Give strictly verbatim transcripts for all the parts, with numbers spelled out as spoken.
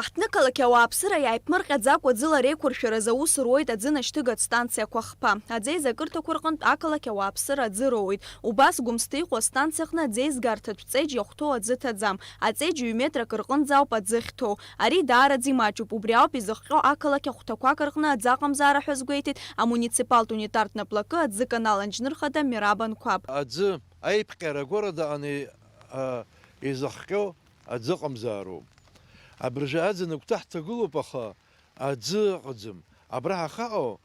Аҳҭнықалақь ауааԥсыра иааиԥмырҟьаӡакәа ӡыла реиқәыршәараз аус руеит аӡы нашьҭыгатә станциақәа хԥа. Аӡеизакырҭақәа рҟынтә ақалақь ауааԥсыра аӡы роуеит. Убас Гәымсҭа иҟоу астанциаҟны аӡеизгарҭатә ҵеџь иахәҭоу аӡы ҭаӡам. Аҵеџь ҩ-метрак рҟынӡа ауп аӡы ахьҭоу. Ари даараӡа имаҷуп. Убри ауп изыхҟьо ақалақь ахәҭақәак рҟны аӡы аҟамзаара ҳәа азгәеиҭеит амуниципалтә унитартә наплакы аӡы канал анџьнырхада Мераб Анқәаб. Аӡы аиԥҟьара агәарадаҟаны, а, изыхҟьо аӡы ыҟамзаароуп. Абыржәы аӡын агәҭа ҳҭагылоуп, аха аӡы ыҟаӡам. Абра ҳахаҟоу,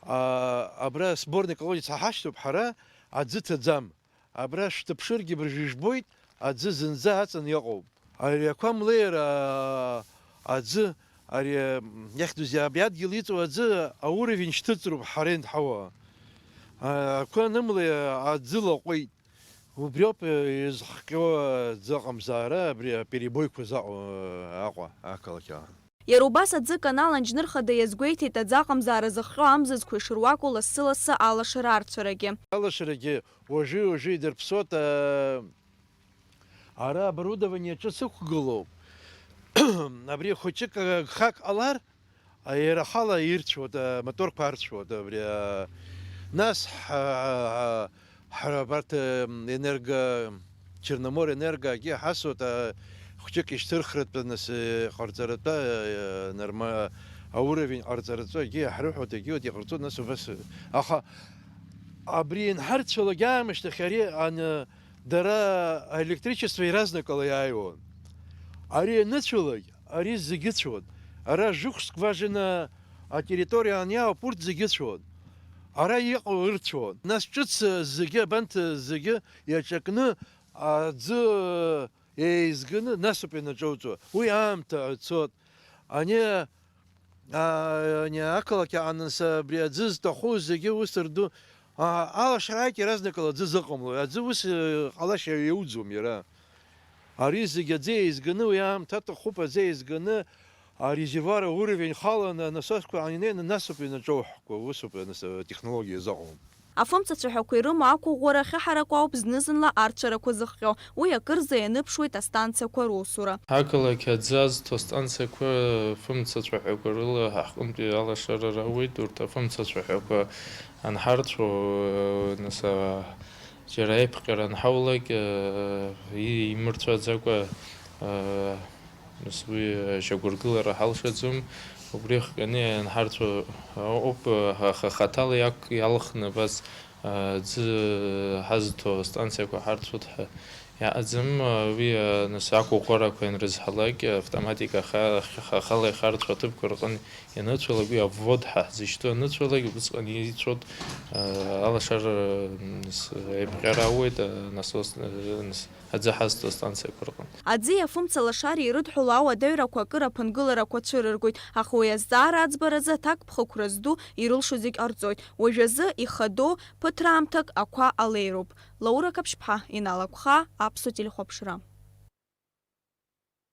а, абра сборный колодец ҳа ҳашьҭоуп ҳара, аӡы ҭаӡам. Абра шәҭыԥшыргьы абыржәы ижәбоит, аӡы зынӡа аҵан иҟоуп. Ари ақәа млеира, а, аӡы, ари, м, иахьӡузеи, абри адгьыл иҵоу аӡы ауровень шьҭыҵроуп ҳара ианҳауа. А, ақәа анымлеи аӡы лаҟәеит. Убриоуп, э, изыхҟьо, э, аӡы аҟамзаара, абри аперебойқәа заҟоу, э, Аҟәа ақалақь аан. Иара убас аӡы канал анџьнырхада иазгәеиҭеит аӡы аҟамзаара зыхҟьо амзызқәа ишыруаку лассы-лассы алашара арцәарагьы. Алашарагьы уажәы-уажәы идырԥсоит, э, ара оборудование ҿыц ықәгылоуп. Абри хәыҷык, э, гхак ҟалар, А, иара ахала ирцәоит, а, моторқәа арцәоит, абри, а, нас ҳа, ҳа, ҳара абарҭ, м, енерго, Черноморенергогьы ҳасуеит, а, хәҷык ишьҭырхратәы, нас, э, ҟарҵаратәы, э, норма-, ауровень ҟарҵаратәы агьы иаҳрыҳәоит, агьы иҟарҵоит, нас убас, аха абри ианҳарцәалак аамышьҭахь ари ан-, Дара аелектричество иаразнакала иааиуан. Ари аныцәалак, ари зегьы ыцәон. Ара Жук скважина атерриториа аниаауп, урҭ зегьы ыцәон. Ара иҟоу ырцәон. Нас ҿыц зегьы, абанҭ зегьы иаҿакны, аӡы еизганы, насоуп ианаҿоуҵо. Уи аамҭа цот. Ани А, ани ақалақь аҟны абри аӡы зҭаху зегьы ус рду, а, алашара ааит, иаразнакала аӡы зыҟамло, аӡы ус, э, ҟалашьа иауӡом иара. Ари зегьы аӡы еизганы, уи аамҭа аҭахуп аӡы еизганы, арезервуар ауровень халаны, анасосқәа анинеины, насоуп ианаҿоуҳкуа, усоуп аныс-, атехнологиа зыҟоу. Афымцацәаҳәақәа ирымоу ақәыӷәӷәара ахьыҳараку ауп зны-зынла арцәарақәа зыхҟьо, уи акырӡа ианыԥшуеит астанциақәа русура. Ақалақь аӡы азҭо станциақәа фымцацәаҳәақәа рыла ҳаҟынтәи алашара рауеит, урҭ афымцацәаҳәақәа анҳарцәо, нас, а, џьара аиԥҟьара анҳаулак, а, и-, имырцәаӡакәа, а, Нас уи, э, шьақәыргылара ҳалшаӡом. Убри хҟьаны ианҳарцәо ауп, аха хаҭала иак-, иалхны абас, э, аӡы ҳазҭо астанциақәа ҳарцәоит ҳәа иаҟаӡам. Уи, э, нас ақәыӷәӷәарақәа ианрызҳалак, автоматика аха-, аха-, ахала ихарцәо аҭыԥқәа рҟын ианыцәалак, уи аввод ҳәа ҳзышьҭоу аныцәалак, убысҟан ицәоит, э, алашара, э, нас, аиԥҟьара ауеит, э, насос, э, нас, аӡы ҳазҭо астанциақәа рҟынтә. Аӡи афымца лашареи ирыдҳәалоу ауадаҩрақәа акыр аԥынгыларақәа цәырыргоит, аха уи азҵаара аӡбаразы аҭакԥхықәра зду ирылшо зегь ҟарҵоит. Уажәазы ихадоу ԥыҭраамҭак ақәа алеироуп. Лаура Қаԥшьԥҳа, Инал Агәхаа, Аԥсуа телехәаԥшра.